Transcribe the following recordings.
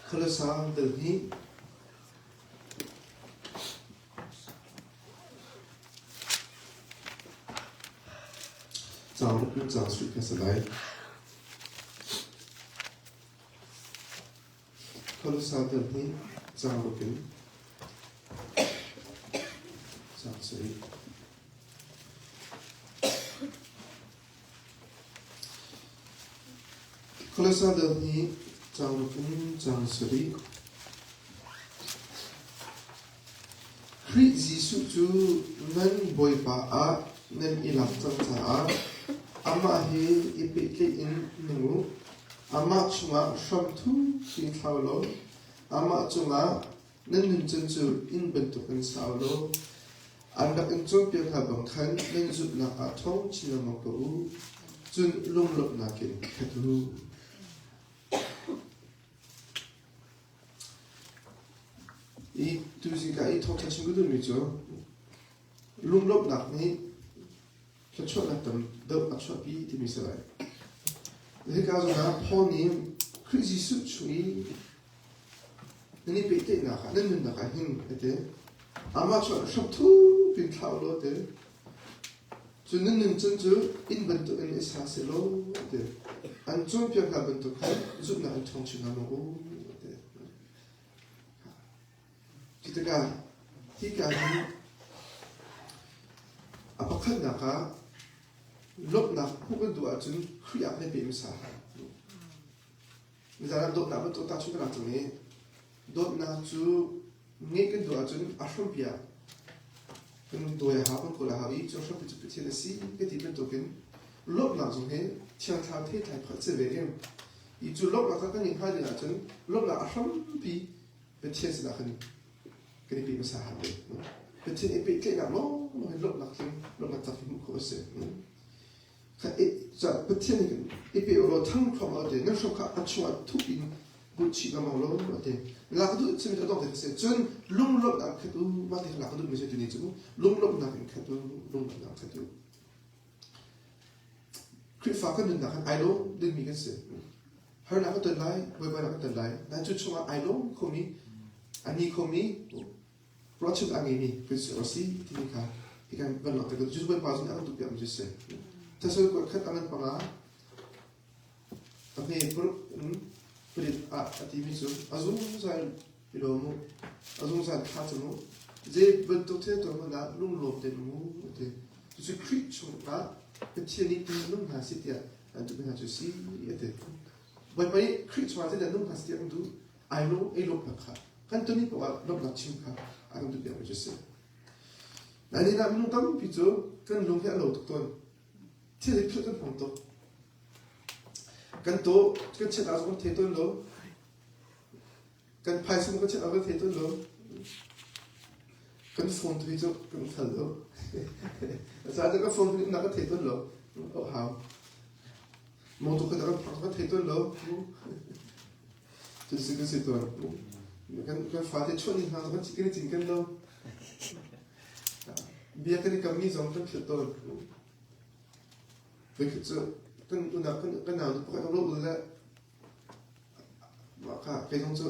Khualasa dal hnih. Caang ruk in caang suih kha si lai. Khualasa dal hnih caang ruk in caang sarih. Khualasa dal hnih caang ruk in caang sarih. Khrih Jesuh cu nan Bawipa ah nan i lak cang caah amah he i pehtlaih in nung u. Amah chungah hramthu i thlau law amah cungah nan nuncan cu inn bantukin sa u law an rak in cawnpiak hna bang khan nan zumhnak ah ṭhawng chin lengmang ko u. Cun lunglawmhnak in khat u. I tuzing ka i thawngṭha chim ka duhmi cu lunglawmhnak nih thluachuahnak tam deuh a chuahpi timi si lai. Hika zawn ah Paul nih Khrih Jesuh chung i nan i pehtlaihnak ah nan nunnak ah hin a ti. Amah cu hram thuk in thlah u law ti. Cu nan nuncan cu inn bantuk in i sa sehlaw a ti. An cawnpiak hna bantuk khan zumhnak in ṭhawng chin hna maw u a ti. Cu tikah hika hi a pakhatnak ah lawmhnak hmuh kan duh ahcun Khrih ah kan i pe hmasa. Nizan ah dawtnak bantuk tahchunh kan rak cang i dawtnak cu ngeih kan duh ahcun a hrampi ah kan dawi a hau, kan kawl a hau i cu a hrampi cu Pathian a si ka ti bantukin lawmhnak zong hi Thiang Thlarau theitlai pakhat si ve i i cu lawmhnak kha kan ngeih hnga ding ahcun lawmhnak a hrampi Pathian sinah khan kan i pe hmasa hau ve. Pathian i pehtlaihnak lawnglawng hi lawmhnak tling, lawmhnak tak hi hmuh khawh a si. Pathian nih i pe ulaw thang thluahmah te nan hrom kha a chungah thup in bunh chih lengmang law a ti. Lak duh simi a dong te si. Cun lunglawmhnak in khat u mah ti kha lak duhmi si tuni cu lunglawmhnak in khat u lunglawmhnak khat u. Khrihfa kan nunnak kan ai lawm dingmi kan si. Harnak kan ton lai, buaibainak kan ton lai. Nain cu chungah ai lawm khomi, a ni khomi ruahchan a ngeimi kan si awk a si timi kha hi kan van langhter kan cu Bawipa zong nih a kan duhpiakmi cu a si. Thesal kuat khat a ngan panga a hme paruk in parit ah a timi cu a zungzal i lawm u, a zungzal thla cam u, zei bantuk thil tuah hmanh ah lunglawm tein um u a ti. Cucu Khrih chungah Pathian nih nung hna seh tiah an duhmi hna cu a si a ti. Bawipa nih Khrih chungah zeidah nung hna seh tiah kan duh? Ai lawm, ei lawmhnak kha kan ton i paoh ah lawmhnak chim kha a kan duhpiakmi cu a si. Nain ah minung tampi cu kan lung hi a lo tuk tawn. Thil hi philh kan hmang tuk. Kan taw kan chiat ah zong kan thei tawn lo. Kan phaisa kan chiat ah kan thei tawn lo. Kan phone tu hi cu kan hngal lo. Caah kan phone tu nak kan thei tawn lo. Oh hau. Motor kan kan phak kan thei tawn lo. Cucu kan si tawn. Kan kan fate chuah ni hna kan kan i cinken lo. Bia kan i kammi zong kan philh tawn. Voikhat cu kan unau kan kan nau nu pakhat ro ul le mah kha kei zong cu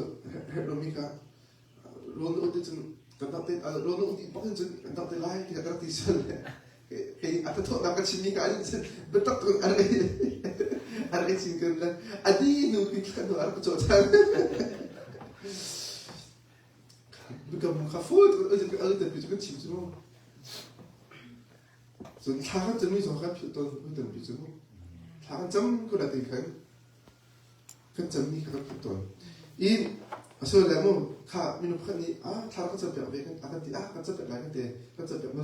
herh lomi kha rawl na ut cun kan dangh te rawl na ut bak in cun kan dangh te lai tiah ka rak ti sual le kei a thathawhnak ka chimmi ka an cun biatak tuk a rak a rak i cinken le a di hnu pi thla hnu a rak ka cawh ṭhan biakam kha fawi tuk in a tampi cu kan chim cu mu cun thla kan cammi zong kan philh tawn voi tampi cu mu thla kan cam ko la ti khan kan cammi kha kan philh tawn i asile mu kha minung pakhat nih ah thla kan campiak ve kan a kan ti ah kan campiak lai kan ti kan campiak na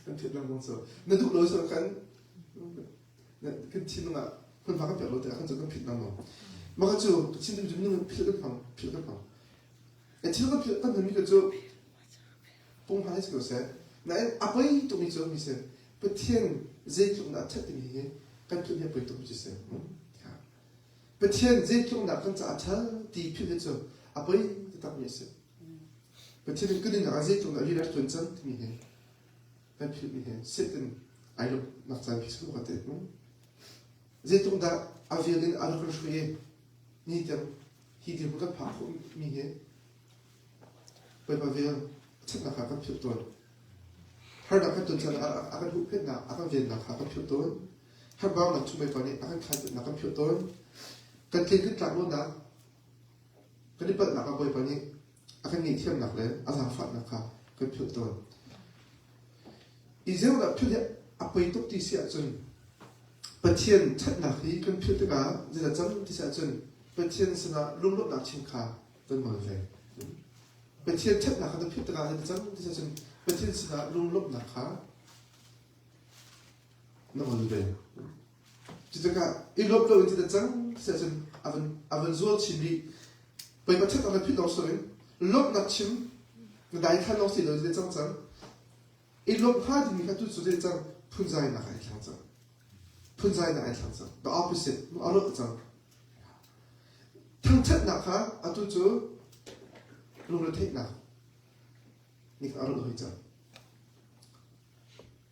kan philh lengmang so na duh lo so kan kan thinlung ah hmunhma kan pek lo tikah kan cu kan philh lengmang mah cu chin cu minung philh kan hmang philh kan hmang e thil kan philh kan hmanmi cu punghman si ko seh nain a poi tukmi cu mi si Pathian zeitluk dah a ṭhat timi hi kan philh hi a poi tukmi cu si. Pathian zeitluk dah kan caah a ṭhal ti philh hi cu a poi taktakmi a si. Pathian nih kan nunnak ah zeitluk dah rian a ṭuan cang timi hi kan philhmi hi Satan ai lawmhnak caan khi si ka ti. Zeitluk dah a veel in a rak kan hruai i ni tiang Hi dirhmun kan phak khawh mi hi Bawipa vel a ṭhatnak kha kan philh tawn. Harnak kan ton caan ah a kan huhphenhnak, a kan vennak kha kan philh tawn. Harbaunak chung Bawipa nih a kan khannak kan philh tawn. Kan tlin kan tlak lonak, kan i palhnak ah Bawipa nih a kan ngaihthiamnak le a zaangfahnak kha kan philh tawn. I zeodah philh hi a poi tuk ti si ahcun Pathian ṭhatnak hi kan philh tikah zeidah cang ti si ahcun Pathian sinah lunglawmhnak chim kha kan ngol ve. Pathian ṭhatnak kha na philh tikah zeidah cang ti si ahcun Pathian sinah lunglawmhnak kha na ngol ve. Cutikah i lawmh lo in ti cang ti ahcun a van a van zual chin rih. Pei pathian na philh lawng si lawmhnak chim na daithlan lawng si lo ti cang cang. I lawmh hnga dingmi kha tu cu ti cang phunzainak ai thlang cang. Phunzainak ai thlang cang. The opposite a rawh cang. Thangṭhatnak kha atu cu lungretheihnak nih a rawh hoi cang.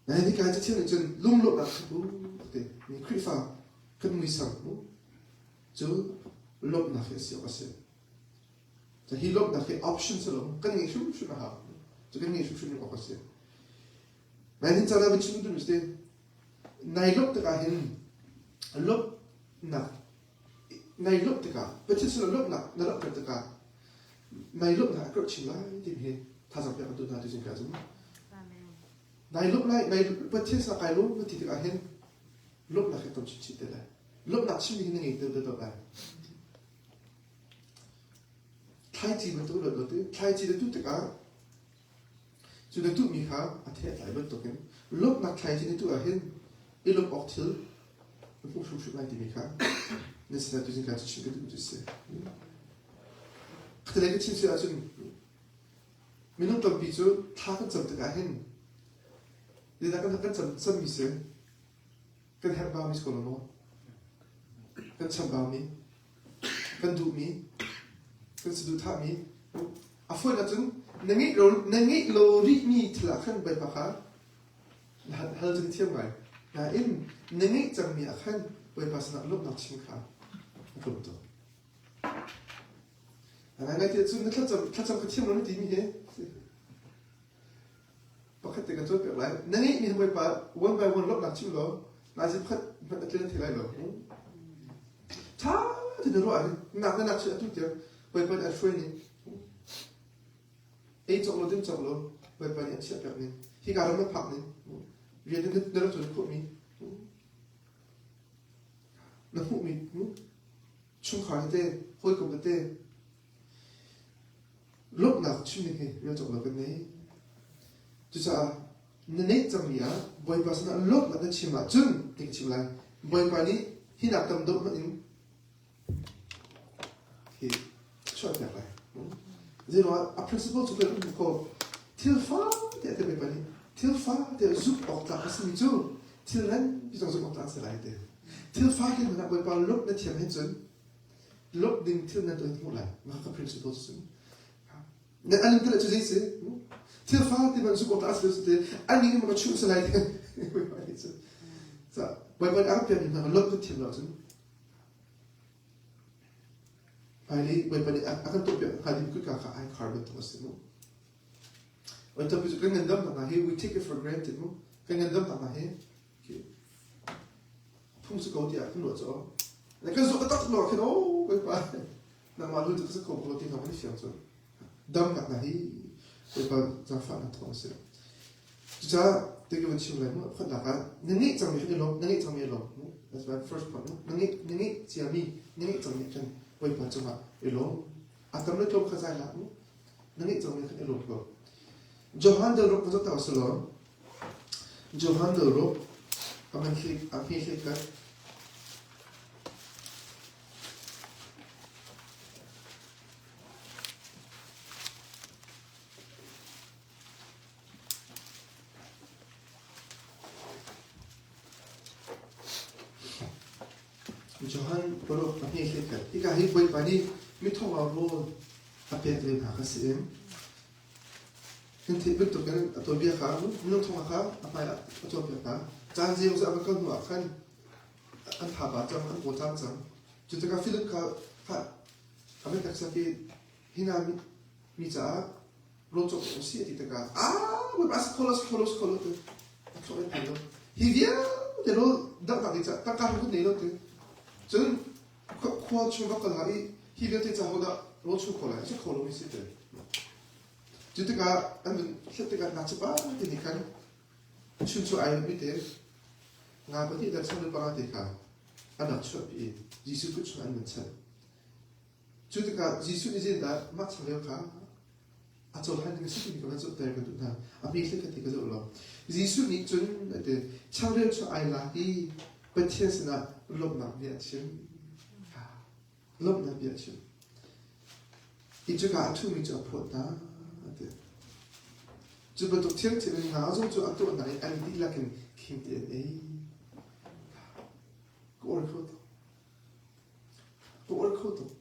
Nai nika cathiang nih cun lunglawmhnak kha bu te mi Khrihfa kan muisam mu cu lawmhnak hi a si awk a si. Hi lawmhnak hi option si lo kan ngeih hrimhrim a hau. Cu kan ngeih hrimhrim awk a si. Nai hin caan ah va chim duh si nai lawmh tikah hin lawmhnak nai lawmh tikah Pathian sinah lawmhnak na langhter tikah nai lawmhnak a karh chin lai timi hi thazaang pek an duh hna ti zungzal cu. Nai lawmh lai, nai Pathian sinah kai lawm na ti tikah hin lawmhnak hi tam chinchin te lai. Lawmhnak chimmi hi na ngei deuh deuh lai. Thlaici bantuk luat lo ti, thlaici na tuh tikah cu na tuhmi kha a thei a tlai bantukin lawmhnak thlaici na tuh ahhin i lawmh awk thil na hmuh hrimhrim lai timi kha na sinah tuzing ka chim ka duh cu si. Khatalei ka chim si ahcun minung tampi cu thla kan cam tikah hin zeidah kan kan cam cammi si kan herh baumi si ko lo maw kan chambaumi kan duhmi kan saduhthahmi a fawi ahcun na ngeih lo na ngeih lo rihmi thil ah khan Bawipa kha hal cu na thiam ngai nain na ngeih cangmi ah khan Bawipa sinah lawmhnak chim kha a tlawm tuk A ngaingai ti ahcun na thlacam thlacam ka thiam lo na timi hi pakhat te kan cawnpiak lai. Na ngeihmi hi Bawipa one by one lawmhnak chim law nazi pakhat hmanh a tlin thei lai lo. Ṭha ti na ruah ahhin nak na nak chih atu tiang Bawipa nih an hruai ning ei cawk lo din cawk lo Bawipa nih an chiahpiak ning hika ram na phak ning rian na rak ṭuan khawhmi na hmuhmi chungkhar tete, hawikom tete lawmhnak chim ding hi rel cawk lo kan nei. Cucaah na neih cangmi ah Bawipa sinah lawmhnak na chim ahcun ti ka chim lai. Bawipa nih hi nak tam deuh hmanh in hi chuahpiak lai. Zeiruangah a principle cu kan um ko. Thil fate a ti Bawipa nih thil fate zumh awk tlak a simi cu thil nganpi zong zumh awk tlak a si lai ti. Thil fak in hmanh ah Bawipa lawmh na thiam hin cun lawmh ding thil nan tuah hmuh lai. Mah ka principle cu. Na anim te cu zei si? Thil fa ti man su ko ta si te ani in ma chu se lai te. Bawipa nih cun. Ca Bawipa nih a rak piak mi hna lawmh kan thiam lo cun hmailei Bawipa nih a kan tuahpiak hnga ding kutka kha ai khar bantuk a si mu. Oi tapi cu kan ngandamnak hna hi we take it for granted mu. Kan ngandamnak hna hi Phung si ko tiah kan ruah cu. Le kan zawt taktak lo khin oh Bawipa nangmah lu cu ka si kho ko ti hna kan i fiang cu. Damnak hna hi Bawipa zaangfahnak thawng a si. Cucaah ti ka van chim lai mu pakhatnak ah na ngeih cangmi khan i lawm na ngeih cangmi i lawm mu that's my first point mu na ngeih na ngeih ciami na ngeih cangmi khan Bawipa cungah i lawm a tam le tlawm kha zai hlah mu na ngeih cangmi khan i lawm ko Johan dal ruk ka zoh ta selaw Johan Dawruk a hme khat. Johan paruk a hme khat. Hika hi Bawipa nih mithawng rawl a pek lio hna kha si in Kan theih bantukin a tuanbia kha minung thong kha a hmai ah a cawnpiak hna. Caan zeimawzat a va kal hnu ah khan an thaba cang, an pawcam cang. Cu tikah Philip kha a A van taksak i hi hna mi caah rawl cawk awk a si a ti tikah ah Bawipa a si kho lo, a si kho lo, a si kho lo ti a thluak in phan lo. Hi vialte rawl danghnak ding caah tangka hrim kan nei lo ti. Cun khua chung va kal hlah i hi vialte ca hodah rawl chung kho lai a si kho lomi si ti. Cu tikah an vun hlat tikah ngakchia pa te nih khan chun cu ai mi te nga pahnih le changreu panga te kha an rak chuahpi i Jesuh kut chungah an vun chanh. Cu tikah Jesuh nih zeitindah mah changreu kha a cohlan ding a si timi ka van zohter ka duh hna. A hme hlei kha ti ka zoh lo. Jesuh nih cun a ti, changreu cu ai lak i Pathian sinah lawmhnak bia a chim. Lawmhnak bia a chim. Hi cuka a ṭhumi cu a phawt hna, a ti. Cu bantuk thiamthiam in nga zong cu a tuah hna i an dihlak in khim te an ei. Ka uar kho tuk. Ka uar kho tuk.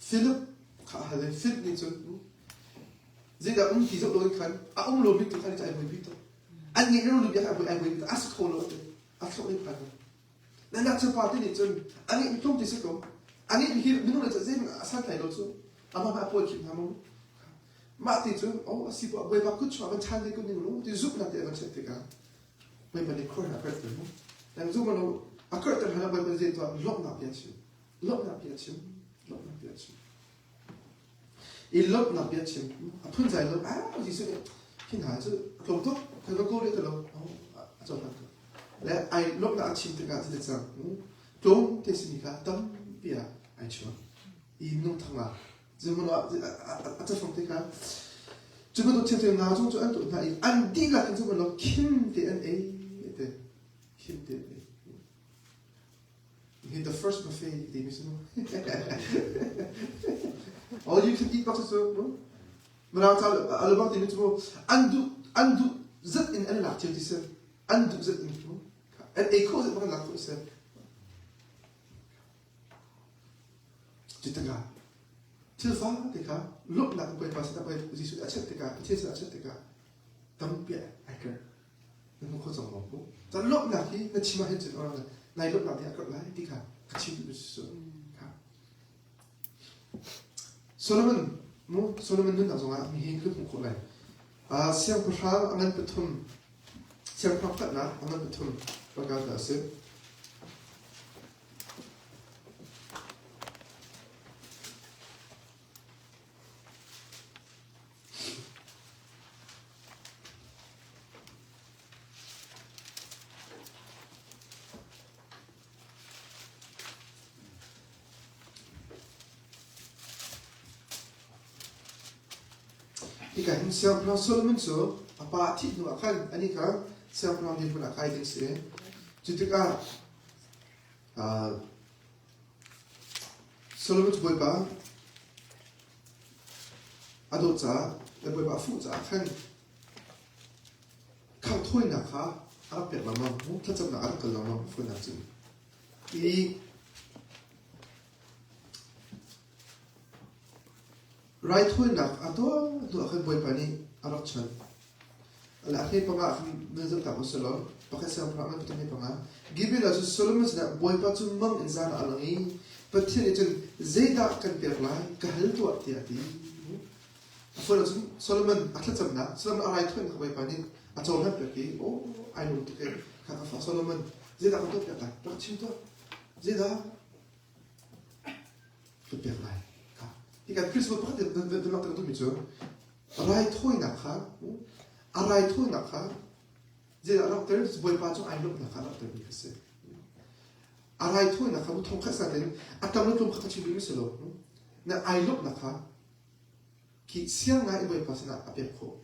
Philip kha a hal i Philip nih cun zeidah um ti zoh loin khan a um lomi tu khan ai buaipi tuk. An ngeih lo bia kha ai buaipi tuk. A si kho lo a ti. A thluak in phan. Na ngakchia pa te nih cun a ngeih tlawm ti si ko. A ngeih hi minung le zeihmanh a santlai lo cu. Amah mah pawl khim hna mu. Mah ti cun oh a si bu bawipa kut chungah van chan ve ko ning lu ti zumhnak te a van chiah tikah Bawipa nih khuar a karhter mu. Nang zum lo a karhter hlan ah Bawipa zei tuah lawmhnak bia chim. Lawmhnak bia chim. Lawmhnak bia chim. I lawmhnak bia chim. A phunzai lo ah Jesuh nih hi hna cu a tlawm tuk kan va kawl rih lo a cohlan ko. Le ai lawmhnak a chim tikah cu cang tlawm te simi kha tampi ah ai chuak. I minung thang ah a cafang te kha cu bantuk thil nga zong cu an tuah hna i an dihlak in cu bantuk khim te an ei te khim te an ei hi the first buffet ti mi su all you can eat bak cu no mirang ca alubang ti mi cu an duh an duh zat in an lak cio ti si an duh zat in an ei kho zat bak an lak kho si Cu tikah thil fate kha lawmhnak in Bawipa sinah Jesuh nih a chimh tikah Pathian sinah a chimh tikah tampi ai ker. Na hmu kho cang maw? Cun lawmhnak hi na chim ahhin cun orang nai lawmhnak nih a karh lai ti kha ka chim duhmi si. Solomon mu Solomon nunnak zongah mi hi kan hmuh khawh lai. Siangpahrang a ngan pathum siangpahrang pakhatnak a ngan pathum panga hna a si. Hika hin Siangpahrang Solomon cu a pa a thih hnuah khan anih kha siangpahrang dirhmun ah kai ding a si. Cu tikah Solomon cu Bawipa a dawt caah le Bawipa a fuh caah khan khanghthawinak kha a rak pek lengmang, thlacamnak a rak kal lengmang fawinak cun. I raithawinak a tuah hnuah khan Bawipa nih a rak chawnh. Le a hme panga ah khan nan zoh ta usih law pakhat siangpahrang ngan pathum hme panga Gibeon ah cun Solomon sinah Bawipa cu mang in zan ah a lang i Pathian nih cun zeidah kan pek lai ka hal tuah tiah a ti. A fuan ah cun Solomon a thlacamnak Solomon a raithawinak Bawipa nih a cohlan piak i aw ai lung tuk i kha ka fa Solomon zeidah kan tuah piak lai rak chim tuah zeidah ka pek lai kha hi kan Christmas pakhat in nan langhter duhmi cu raithawinak kha a raithawinak kha zeidah a langhter Bawipa cu ai lawmhnak kha a langhtermi kha si a raithawinak kha thong khat satin a tam le tlum kha ka chim duhmi si lo na ai lawmhnak kha khi siang ngai in Bawipa sinah a pek khawh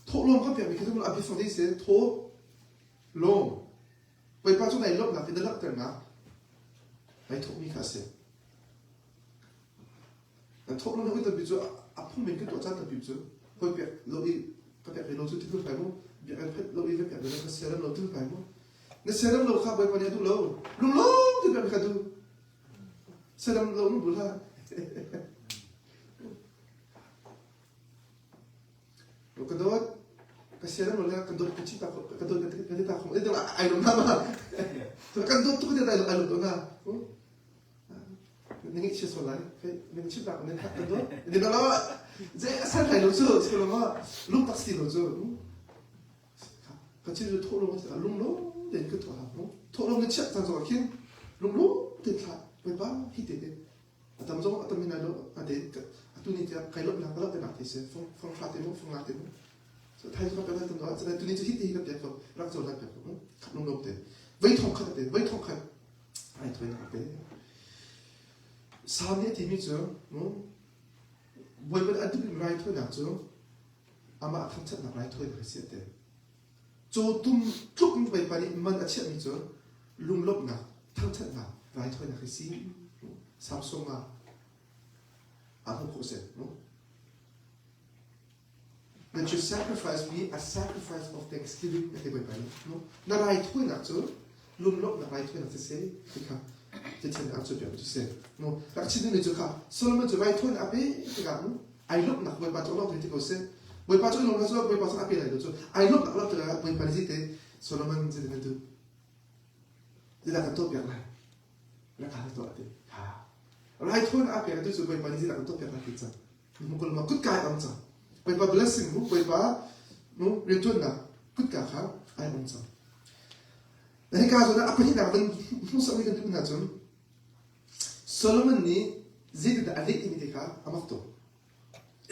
thawhlawm kan pekmi khi a biafang dei si thaw lawm Bawipa cu nai lawmhnak in na langhternak nai thawhmi kha a si. Na thawh lo na tampi cu a phung men kan tuah caan tampi cu hawi pek lo i ka pek ve lo cu ti pai mu biakinn phanh lo i ka pek ve lo ka siaram lo ti pai mu na siaram lo kha Bawipa nih a duh lo lunglawm ti pek ka duh siaram lo nu bul ha Ka dawt ka sian lo le ka dawt ka chita ka dawt ka ti ta khom ai lom na ma kan dawt tuk te ai lom to na. na ngeihchia sual lai. Min chimnak nan hak kan dawt. Ni lo zei a san lai lo cu, si lo ma lungtak si lo cu. Ka chin cu thawh lo lung lo tein ka thawh hau. Thawh lo na chiah cang zong ah khin lung lo tein thlah. Bawipa hi te te a tam zong a tam hin lai lo a te atu ni tiah kai lawmhnak ka lawmh te si fong fong hra te mu fong nga te mu so thai cu ka pe tam do tu ni cu hi te hi ka pek ko rak zo lai pek ko khat lung lo te vei thong khat te vei thong khat ai thoi na pe Sam nih a timi cu Bawipa nih a duhmi raithawinak cu amah thangṭhatnak raithawinak a si a ti. Cawtum tluk in Bawipa nih man a chiahmi cu lunglawmhnak, thangṭhatnak raithawinak a si. Samsung ah aa hmuh khawh si. That your sacrifice be a sacrifice of thanksgiving a ti Bawipa nih. Na raithawinak cu lunglawmhnak raithawinak siseh ti kha Pathian nih a cawnpiak cu si. Rak chim duhmi cu kha Solomon cu raithawinak a pe tikah ai lawmhnak Bawipa cu a lawm ti ko seh. Bawipa cu i lawm cu Bawipa cu a pe lai lo cu ai lawmhnak lawm tikah Bawipa nih zite Solomon zeitin na duh? Zeidah kan tuahpiak lai? Rak hal tuah ti. Raithawinak a pek tu cu Bawipa nih zeidah kan tuahpiak lai ti cang. Mukul ma kutka ai ong cang. Bawipa blessing mu Bawipa mu riantuannak kutka kha ai ong cang. Hika zawn ah a pahnihnak van hmuhsakmi kan duh hna cun Solomon nih zeitindah a leh timi te kha a mak tuk.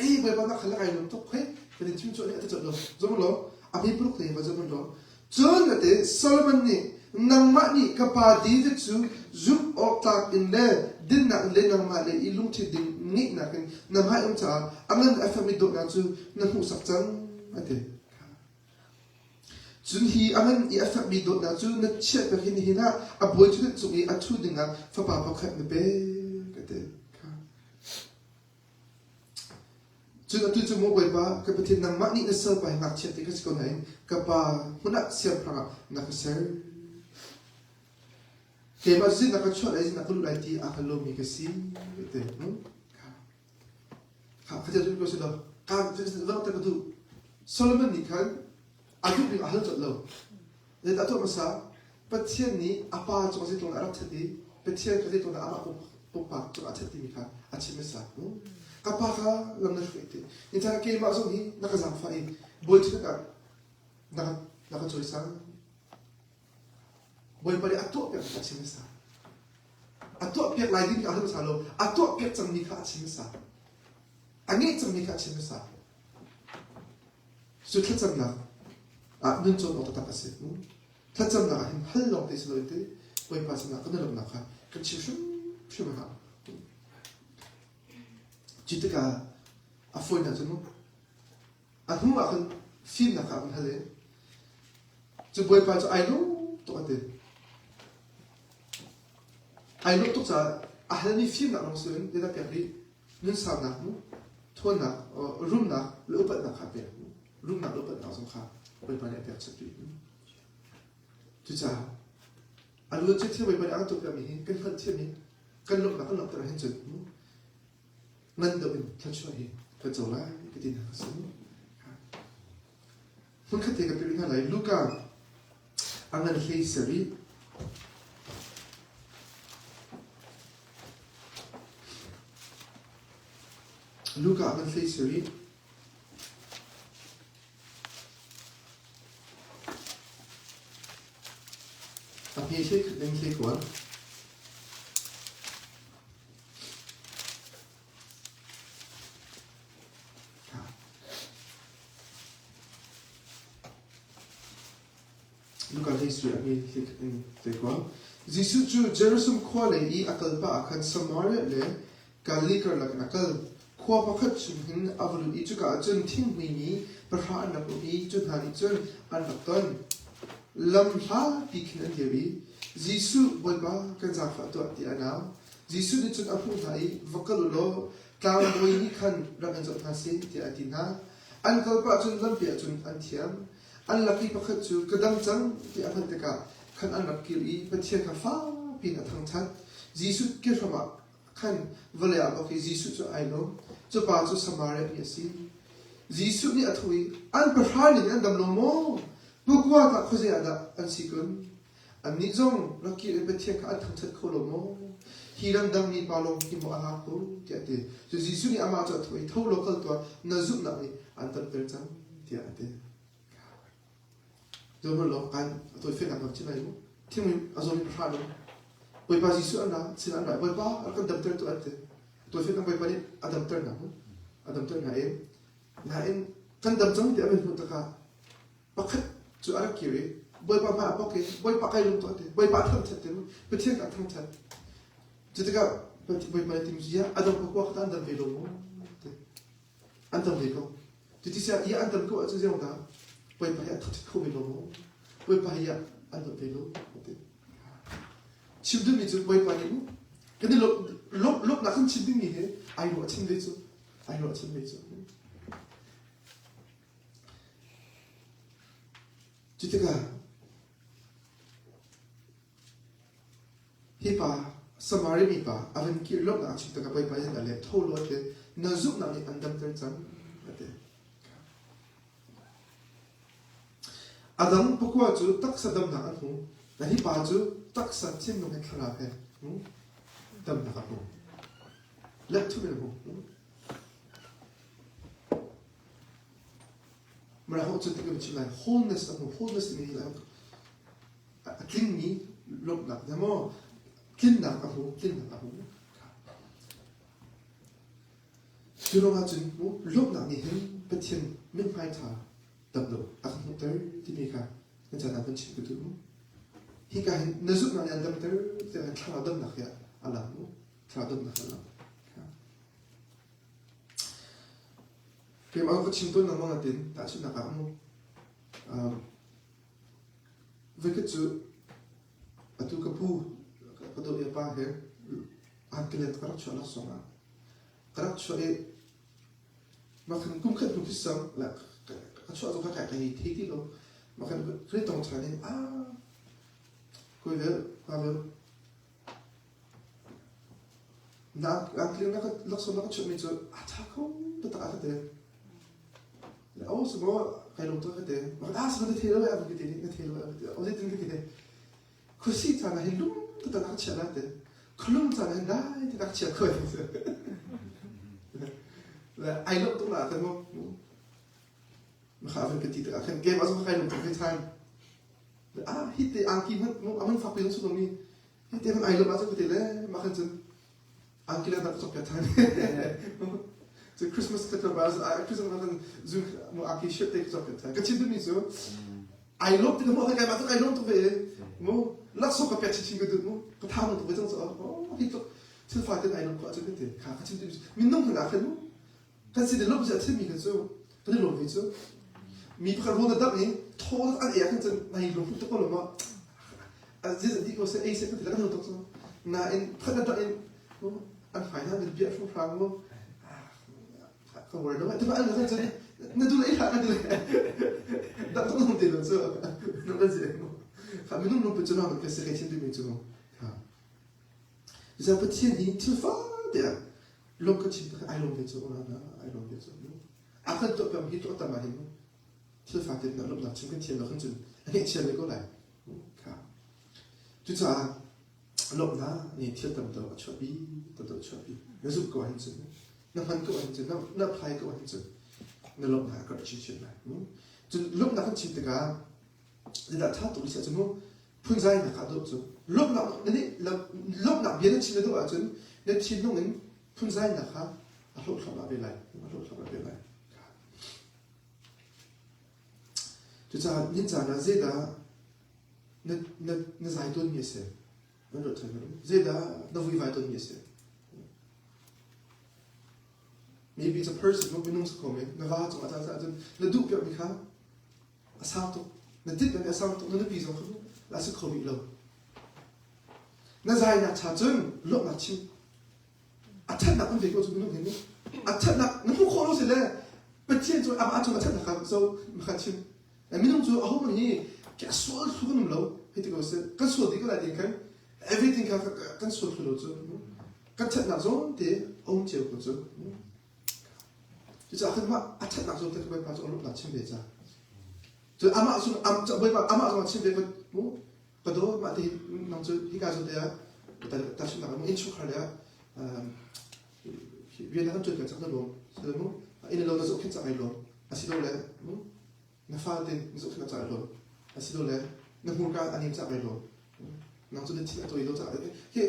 Ei Bawipa na khal ai lawm tuk hei kan in chim chuah nih a ti colh lo. Zong lo a hme paruk te va zong lo. Cun ate Solomon nih nangmah nih ka pa David cu zumh awk tlak in le dinnak in le nangmah le i lungthin ding ngeihnak in na hmai um caah a ngan a fekmi dawtnak cu na hmuhsak cang a ti. Cun hi a ngan i a fekmi dawtnak cu na chiah piak hi nihin ah a bawi ṭhutdan cung i a ṭhu dingah fapa pakhat na pek a ti. Cun atu cu maw Bawipa, ka Pathian nangmah nih na salpa hi ngakchia te ka si ko nain ka pa hmun ah siangpahrang ah na ka ser. Keimah cu na ka chuah lai, na ka luh lai ti aa hngal lomi ka si. Ti. Kha kha ko si lo. Ka ka duh. Solomon nih khan a duh ning a hal colh lo. Zeidah a tuah hmasa? Pathian nih a pa cung zeitluk a rak ṭhat i Pathian kha zeitluk amah pumpak cung a ṭhat timi kha a chim hmasa. Ka pa kha lam na hruai ti. Nicaan keimah zong hi na ka zaangfah i bawi ṭhat ah na ka cawisang. Bawipa nih a tuahpiak kha a chim hmasa. A tuahpiak lai ding kha a hal hmasa lo. A tuahpiak cangmi kha a chim hmasa. A ngeih cangmi kha a chim hmasa. Cu thlacamnak ah nun cawn awk taktak a si. Thlacamnak ah hin hal lawng te si loin te Bawipa sinah kan i kha kan chim hrimhrim a hau. Cu tikah a fawinak cu a hnu ah khan fimnak kha a van hal i cu Bawipa cu ai lawm tuk a ti. Ai lawm tuk caah a halmi fimnak lawng si loin zeidah pek rih? Nunsaunak mu, ṭhawnnak, rumnak le upatnak kha a pek. Rumnak le upatnak zong kha Bawipa nih a pek chap rih. Cucaah a luan cia thil Bawipa nih a kan tuahpiakmi hi kan hngalhthiam i kan lawmhnak kan langhter ahhin cun ngan deuh in thluachuah hi kan co lai ka ti hna ka si. Hmunkhat te ka pek hna lai. Luka a ngan hlei sarih. Luka a ngan hlei sarih. A hme hlei khat ding hlei kuan. Luka hlei sui a hme hlei khat in hlei kuan. Jesuh cu Jerusalem khua lei i a kal pah ah khan Samaria le Galilee karlak in a kal. Khua pakhat chung hin a va lut i cuka ah cun thinghmuimi pahra an rak um i cu hna nih cun an rak ton. Lam hlapi khin an dir i, Jesuh, Bawipa, kan zaangfah tuah, tiah an au. Jesuh nih cun a hmuh hna i, Va kal u law tlangbawi nih khan rak in zoh hna seh, tiah a ti hna. An kal pah cun lampi ah cun an thiam. An lak i pakhat cu, Ka dam cang, tiah a hngalh tikah khan an rak kir i Pathian kha fakpi in a thangṭhat. Jesuh kehram ah khan vawlei ah bawk i Jesuh cu ai lawm. Cu pa cu Samaria mi a si. Jesuh nih a tho i, An pahra ning an dam lo maw? Pakua tah khuazei ah dah an si kun? Annih zong rak kir in Pathian kha an thangṭhat kho lo maw? Hi ramdang mi pa lawng hi maw a lak ko tiah a ti. Cu Jesuh nih amah cu a thawh i tho law kal tuah na zumhnak nih an damter cang tiah a ti. Zohhmanh law kan a tawifiannak kan chim lai mu. Thingmi a zawmi pahra nung Bawipa Jesuh an ra sin an ra Bawipa rak kan damter tu an ti. Tawifiannak Bawipa nih a damter hna mu. A damter hna i nain kan dam cang ti a van hmuh takah pakhat cu a rak kir i Bawipa hmai a pok i Bawipa kai lung tuah ti Bawipa a thangṭhat ti mu Pathian ka thangṭhat cu tikah Bawipa nih tim zia a dam ko kua kha an dam ve lo mu ti an dam ve ko cu ti sia ia an dam ko ahcun zeiang dah Bawipa hi a thangṭhat kho ve lo mu Bawipa hi an dam ve lo ti chim duhmi cu Bawipa nih mu kan i lawmhnak kan chim dingmi hi ai ruahchan ve cu ai ruahchan ve cu Cu tikah hi pa Samaria mipa a van kir lawmhnak a chim tikah Bawipa nih a leh tho law a ti na zumhnak nih an damter cang a ti. A dang pakua cu taksa damnak an hmu. Na hi pa cu taksa thinlung he thlarau he damnak a hmu. Let thum in a hmu. Mara cu ti kan chim lai wholeness a hmu wholeness timi hi a tlingmi lawmhnak ne maw tlinnak a hmu tlinnak a hmu cu ruangah cun mu lawmhnak nih hin Pathian mithmai ṭha dam lo a kan hmuhter timi kha na caan ah kan chim ka duh mu hika hin na zumhnak nih an damter tiah thlarau damnak hi a lang mu thlarau damnak a lang Keimah ka chim tawn lengmang natin tahchunhnak ah mu voikhat cu atu ka pu ka dawt i a pa he angkilet ka rak chuah laksawng ah ka rak chuah i makhan kum khat hnu khi sang la ka chuah zong kha kai ka hei thei ti lo makhan kan i tong ṭhan i ah koi vel pa vel Laksawng na ka chuahmi cu a ṭha kho taktak a ka ti. Aw si maw kai lawm tuk a ka ti. Ah si na thei lo eh a ka ti na thei lo eh a ka ti. Aw zeitin ka ti. Khuasih caan ah hin lum taktak na ka chiah lai ti. Khualum caan ah hin dai te na ka chiah kho ti. Ai lawmh tuk la khan mu. Maka a van ka ti tikah khan game ah zong kai lawm tuk ve than. Ah hi te angki hmanh mu a man fak pi zong si lomi Hi te hmanh ai lawmh ahcun ka ti le mah khan cun angki le ka cawk piak than. Cu Christmas ka tuah ah Christmas ah khan zu mu angki shirt te ka cawk piak than. Ka chim duhmi cu ai lawm ti ka hmuh kai mah cu ai lawm tuk ve mu laksawng ka pek chinchin ka duh mu ka tha tuk ve cang cu oh hi tluk thil fatin ai lawm ko ahcun ka ti kha ka chim duhmi minung hna khan mu kan sin i lawmh a thilmi kha cu kan i lawm ve cu mi pakhat rawl na dangh i thaw an ei ah khan cun nai lawm tuk ko lo maw zin di ko seh ei seh kan ti kan tuk cu nain pakhat na dangh in an fai na nan bia hrawnghrang mu ka worry lo ti an khan cun na du le hlah na du le dang tuk nong ti lo cu na kan si kha minung lung put cu na ka se kai chim mi cu kha Za Pathian hi thil fate ah lung ka chim ai lawm ve cu na ai lawm ve cu a kan tuah pem hi tuah tam ah hin thil fate na lawmhnak chim kan thiam lo khan cun a ngeihchia ve ko lai kha cucaah lawmhnak nih thil tam deuh a chuahpi tam deuh a chuahpi na zumh ko ahhin cun na hman ko ahhin cun na apply ko ahhin cun na lawmhnak a karh chinchin lai cun lawmhnak kan chim tikah zeidah ṭha tuk si ahcun mu phunzainak ah dawh cu lawmhnak na nih lawmhnak bia na chim na duh ahcun na thinlung in phunzainak kha a hlawh thluahmah ve lai a hlawh thluahmah ve lai cucaah nin caan ah zeidah na na na zai tawnmi a si na ruat ṭhan zeidah na vuivai tawnmi a si maybe it's a person minung si kho men na va cungah caan ahcun na duh piakmi kha a sang tuk na tit na a sang tuk na nupi zong kha la si kho rih lo na zainak cha cun lawmhnak chim a ṭhatnak an ve ko cu minung hin a ṭhatnak na hmuh khawh lo si le Pathian cu amah cung a ṭhatnak kha zo kha chim minung cu aho hmanh hi a sual thlu kan um lo hei ti ko sih kan sual dih ko lai ti khan everything kha kan sual thlu lo cu kan ṭhatnak zong te a um cio ko cu Cucaah khan mah a ṭhatnak zawn te kha Bawipa cu a lawmhnak chim ve ca. Cun amah cu Bawipa amah zong a chim ve mu ka dawt mah ti nang cu hika zawn te ah. Tahchunhnak ah innchungkhar le ah rian na kan ṭuan cang na lawm. Mu inn lo na zohkhenh cang ai lawm. Asilole na fate na zohkhenh cang ai lawm. Asilole na hmurka a nem cang ai lawm. Nang cu na thin a tawi lo caah hi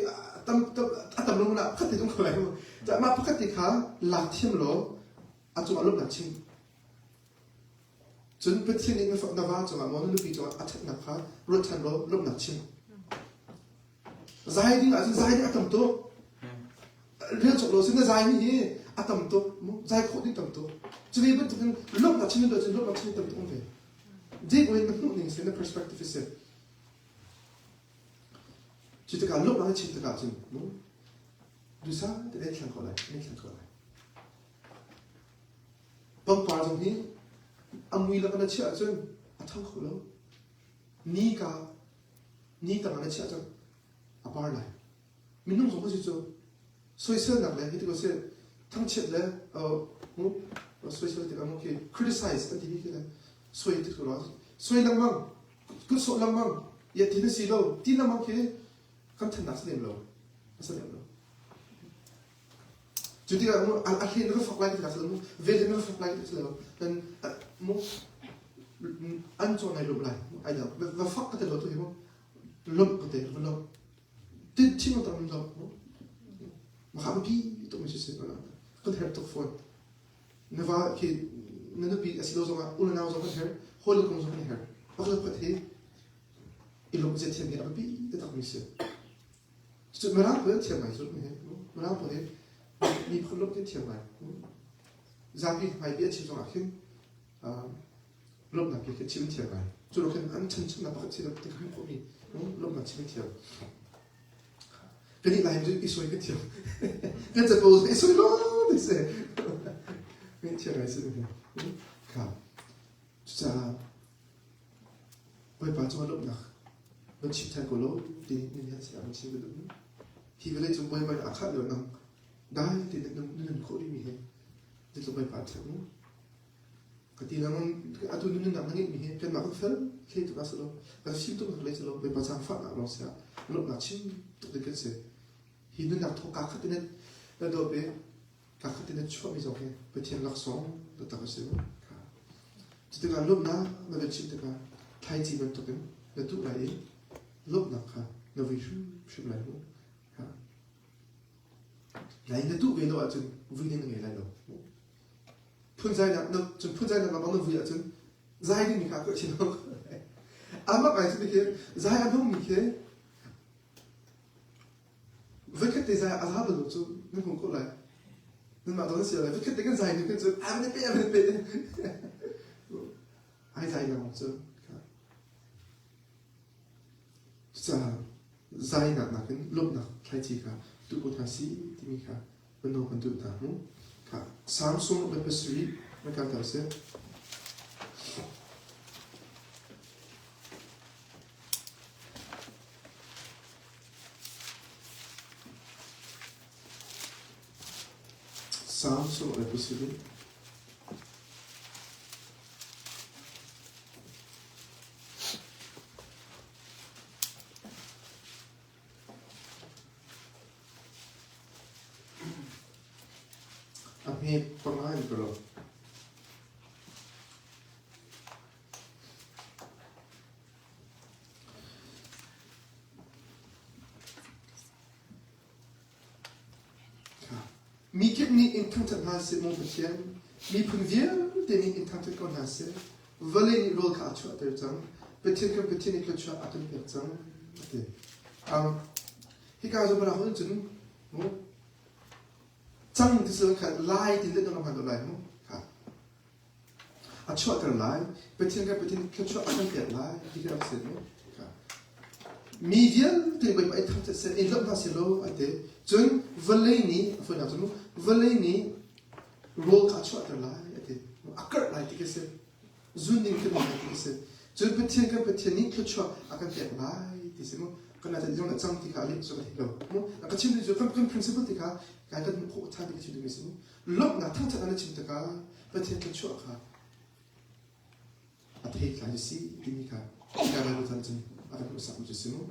tam tam a tam lo na khat te tung ko lai mu. Mah pakhat te kha lak thiam law a cungah lawmhnak chim. Cun Pathian nih na va cungah maw na nupi cungah a ṭhatnak kha ruat ṭhan law lawmhnak chim. Zai ding ahcun zai ding a tam tuk. Rian cawk lo sin na zai mi hi a tam tuk. Zai khawh ding tam tuk. Cu ve bantukin lawmhnak chim cun lawmhnak chim tam tuk um ve. Deep in na hmuh ning si na perspective si. Cu tikah lawmhnak na chim tikah cun dusa te ai thlang ko lai, ai thlang ko lai. Pangpar zong hi a mui lak na chiah ahcun a ṭhang kho lo. Ni ka ni tangah na chiah cun a par lai. Minung zong si cu soiselnak le hi ti ko seh thangchiat le mu soisel tikah mu khi criticize an timi khi le soi ti ko soi lengmang kut sawh lengmang ya ti na si lo ti lengmang khi kan thannak si lem lo a si lem lo. Cu tikah mu a hlen na va fak lai ti tikah mu vel na va fak lai ti lo nan mu an cawn ai lawm lai ai dang va fak ka te lo tu hi mu lawmh ka te va lawmh tin thin tam lawmh mu ma pi tuk mi si si kan herh tuk fawn na va khi na nupi a si lo zongah u le nau zong kan herh hawi le kong zong kan herh pakhat le pakhat hi i lawmh zia thiam hi a biapi taktak mi si. Cu Mirang pawl an thiam ngai cu Mirang pawl hi miphun lawmh an thiam ngai. Zapi hmai bia chim zongah khin lawmhnak bia khi chim an thiam ngai. Cu lo khin an chanchunnak pakhat si lo ti kan khawhmi lawmhnak chim an thiam. Kan i lai cu i sawi kan thiam. Kan capo i sawi lawng ti si. Kan thiam ngai si. Kha. Cucaah Bawipa cungah lawmhnak van chim ṭhan ko law ti nan hian sinah van chim ka duh. Hi vawlei cung bawipa nih a khah lio nang dai tein na nun khawh rihmi hi zeitluk Bawipa a ṭhat mu. Ka ti lengmang atu na nunnak na ngeihmi hi kanmah kan fel hlei tuk ah si lo kan fim tuk nak lei si lo Bawipa zaangfahnak lawng si ah lawmhnak chim tuk ding kan si. Hi nunnak thawk kaa khat in na dawp i kaa khat in na chuahmi zong hi Pathian laksawng taktak a si mu. Cu tikah lawmhnak na van chim tikah thlaici bantukin na tuh lai i lawmhnak kha na vui hrimhrim lai mu. Lai na tuh ve lo ahcun vui ding na ngei lai lo. Phunzainak na cun phunzainak lam na vui ahcun zai dingmi kha a karh chin lo. Amak ai cu khi zai a hmangmi khi Voikhat te zai a za bal lo cu nan hmu ko lai. Nanmah dawh nan si lai. Voikhat te kan zai ni kan cu a van pe a van pe. Ai zai lengmang cu. Cucaah zainak nakin lawmhnak thlaici kha tuh ko hna si timi kha mano kan duh hna mu. Kha Psalm 27 na kan ta sih. Salm sawh le pasarih. A hme panga in ka ro. Mikip nih in thangṭhat hna seh, maw Pathian, miphun vialte nih in thangṭhat ko hna seh. Vawlei nih rawl kha a chuahter cang. Pathian kan Pathian nih thluachuah a kan pek cang, a ti. Um, hika zawn bara hun cun mu cang ti sil kha lai ti le dang hman lai mu kha A chuahter lai. Pathian kan Pathian thluachuah a kan pek lai ti khi rak si mu. Mi vialte Bawipa i thangṭhat seh, i lawmh hna seh law a ti. Cun vawlei nih, a fawinak cu vawlei nih rawl kha a chuahter lai a ti. A karh lai ti khi si. Zun ding khi lai ti khi si. Cun Pathian kan Pathian nih thluachuah a kan pek lai ti si mu. Kan la zong cang ti kha a leh cu ka thei lo. Mu a ka chim cu kan kan principle ti kha kai kan hmuh khawh ṭhan ti ka chim duhmi si mu. Lawmhnak thangṭhat na chim tikah Pathian thluachuah kha a theitlai a si timi kha hika Bible chan cun a kan hmuhsakmi cu si mu.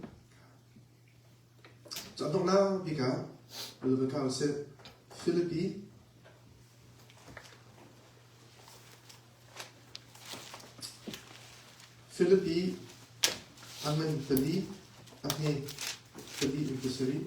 Cu a donghnak bik ah Rebecca sih Philippi Philippi a ngan pali a hme pali in pasarih.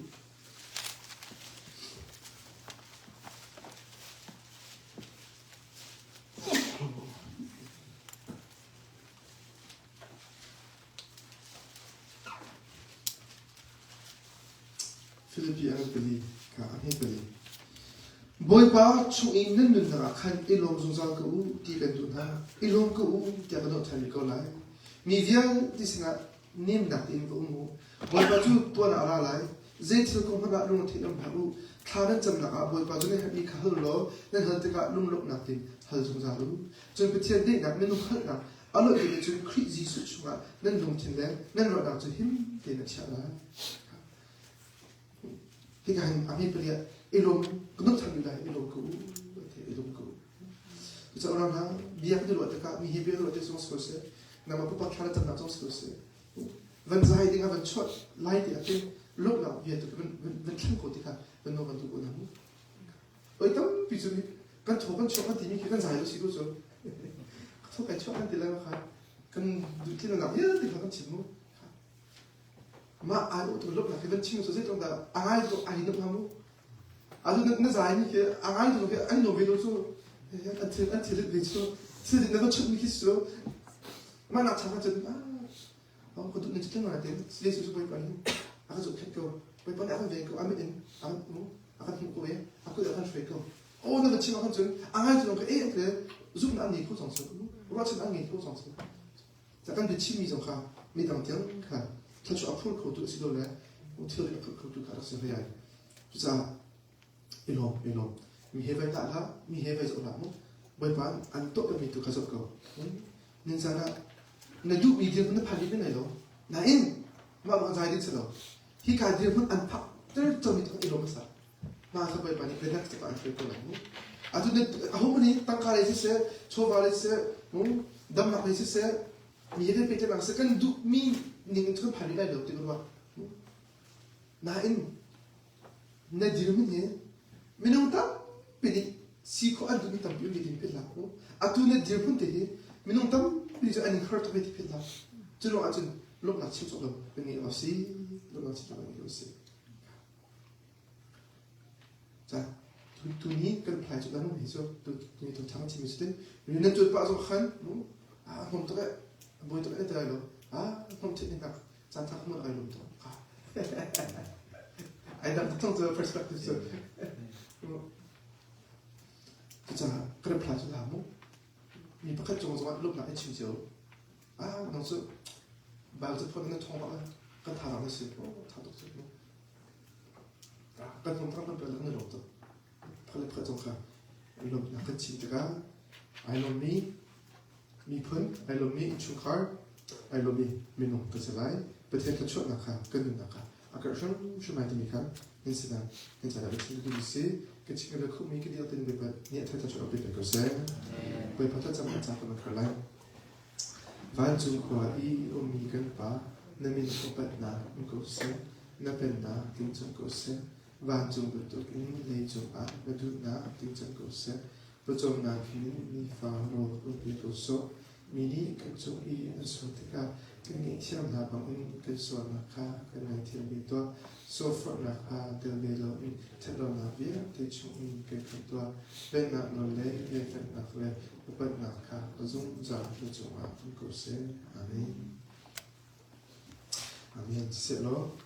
Philippi an pali kha a hme pali. Bawipa chung i nan nunnak ah khan i lawm zungzal ko u ti kan duh hna. I lawm ko u tiah ka doh ṭhan rih ko lai. Mi vialte sinah nemnak tein va um u. Bawipa cu tuan ah a ra lai. Zei thil kong hmanh ah lungretheih um hlah u. Thla nan camnak ah Bawipa cu nan herhmi kha hal u law nan hal tikah lunglawmhnak tein hal zungzal u. Cun Pathian daihnak minung hngalhnak a lawh nih cun Khrih Jesuh chungah nan lungthin le nan ruahnak cu him tein a chiah lai. Hika hin a hme pali ah i lawm ka nuk than lai i lawm ko u i lawm ko u. Cucaah unau hna bia kan i ruah tikah mi hi bia ruah tik zong si ko seh nangmah pupa thla na camnak zong si ko seh van zai ding ah van chuah lai ti ah khin lawmhnak bia tu van van thleng ko ti kha van nawl kan duh ko hna mu. Oi tampi cu kan thaw kan chuah kan timi khi kan zai lo si ko cu. Ka thaw kai chuah kan ti lai ma kha kan duhtlinnak vialte kha kan chim mu. Mah ai tu lawmhnak hi van chim cu zeitluk dah a ngai tu ai nuam hnga mu. Atu na zai mi khi a ngai tu khi an nuam ve lo cu an thil an thil ve cu thil na va chut mi khi cu mah nak chang cun ah ka duh ning cu tling tein Jesuh cu Bawipa nih a ka zohkhenh ko Bawipa nih a kan ven ko a mit in a kan hmu a kan hmuh ko i a kut a kan hruai ko aw na va chim ahkhan cun a ngai cu ka e an te zumhnak an ngei kho cang cu ruahchan an ngei kho cang cu ca kan biachimmi zong kha midang tiang kha thluachuah a phur khotu a si lo le thil a phur khotu kha rak si hoi ai cucaah i lawm i lawm mi he vai tah hlah mi he vai zoh hlah mu Bawipa an tuah mi tu kha zoh ko nin caan ah na duhmi dirhmun na phan rih lai lo nain mah bang zai ding si lo hika dirhmun an phak ter cangmi tu i lawm hmasa mah kha Bawipa nih the next step ah an hruai ko lai mu atu aho nih tangka lei siseh chawva lei siseh damnak lei siseh mi he kan pehtlaihnak siseh kan duhmi ning in kan phan rih lai lo ti ka ruah nain na dirhmun hi minung tampi nih si khawh an duhmi tampi um ve ti philh hlah u. Atu na dirhmun te hi minung tampi cu an in hur tuk ve ti philh hlah. Cu ruang ahcun lawmhnak chim cawk lo kan ngei awk si. Lawmhnak chim cawk lo kan ngei awk si. Ca tu ni kan phlai cu dan hi cu tu ni tu thang chim si tin rian nan tuan pah zong khan a hnom tuk e boi tuk e te lai lo a hnom thit ni nak caan thak mun ai lum tuk ai dang tuk cu perspective cu cucaah ka reply cu la mu mi pakhat cung zongah lawmhnak i chim cio ah nang cu Bible cu phone na thong bak kan tha na si oh tha tuk cu kan hom thang kan pel kan lawm tuk phal le phal zong kha lawmhnak kan chim tikah ai lawmmi miphun ai lawmmi innchungkhar ai lawmmi minung kan si lai Pathian thluachuahnak kha kan nunnak kha a karh hrimhrim lai timi kha nan sinah nan caah ka chim duhmi si ka chim ka khummi ka dil tin Bawipa nih a thluachuah pe ko seh Bawipa thlacam kan ca kan khar lai Vancung khua i ummi kan Pa na min upatnak um ko seh na pennak tling cang ko seh vancung bantukin leicung ah na duhnak tling cang ko seh Pawcawmnak hin nifa rawl un pe ko sawh. Mi nih kan cung i an sual tikah kan ngaihthiam hna bangin kan sualnak kha kan ngaithiam ve tuah. Sualforhnak ah tel ve loin ṭhatlonak vialte chungin kan khamh tuah. Pennak nawl le velngeihnak le upatnak kha ka zungzal na cungah um ko seh. Amen. Amen. Siseh law.